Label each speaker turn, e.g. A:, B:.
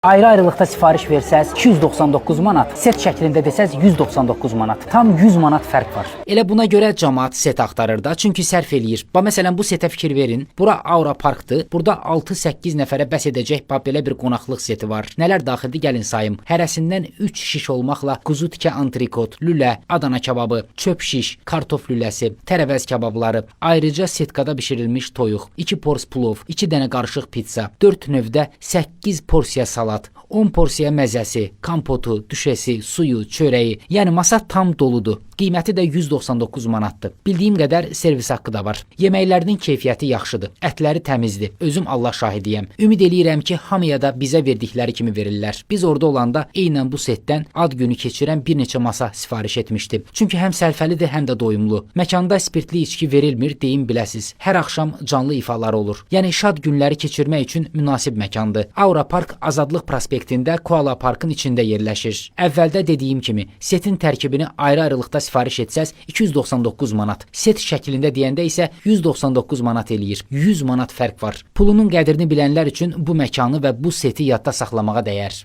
A: Ayrı-ayrılıqda sifariş versəz 299 manat, set şəklində desəz 199 manat. Tam 100 manat fərq var. Elə buna görə camaat set axtarır da, çünki sərf eləyir. Ba məsələn bu setə fikir verin. Bura Aura Parkdır. Burada 6-8 nəfərə bəs edəcək bax belə bir qonaqlıq seti var. Nələr daxildir gəlin sayım. Hərəsindən 3 şiş olmaqla quzu tikə antrikot, lülə, Adana kababı, çöp şiş, kartof lüləsi, tərəvəz kababları, ayrıca setkada bişirilmiş toyuq, 2 pors plov, 2 dənə qarışıq pitsa, 4 növdə 8 porsiya salat, 10 porsiya məzəsi, kompotu, düşəsi, suyu, çörəyi. Yəni masa tam doludur. Qiyməti də 199 manatdır. Bildiyim qədər servis haqqı da var. Yeməklərinin keyfiyyəti yaxşıdır. Ətləri təmizdir. Özüm Allah şahidiyəm. Ümid eləyirəm ki, hamıya da bizə verdikləri kimi verirlər. Biz orada olanda eynən bu setdən ad günü keçirən bir neçə masa sifariş etmişdi. Çünki həm sərfəlidir, həm də doyumlu. Məkanda spirtli içki verilmir, deyim biləsiz. Hər axşam canlı ifalar olur. Yəni şad günləri keçirmək üçün münasib məkandır. Aura Park Azadlıq prospektində Koala Parkın içində yerləşir. Əvvəldə dediyim kimi, setin tərkibini ayrı-ayrılıqda sifariş etsəz 299 manat, set şəklində deyəndə isə 199 manat eləyir. 100 manat fərq var. Pulunun qədrini bilənlər üçün bu məkanı və bu seti yadda saxlamağa dəyər.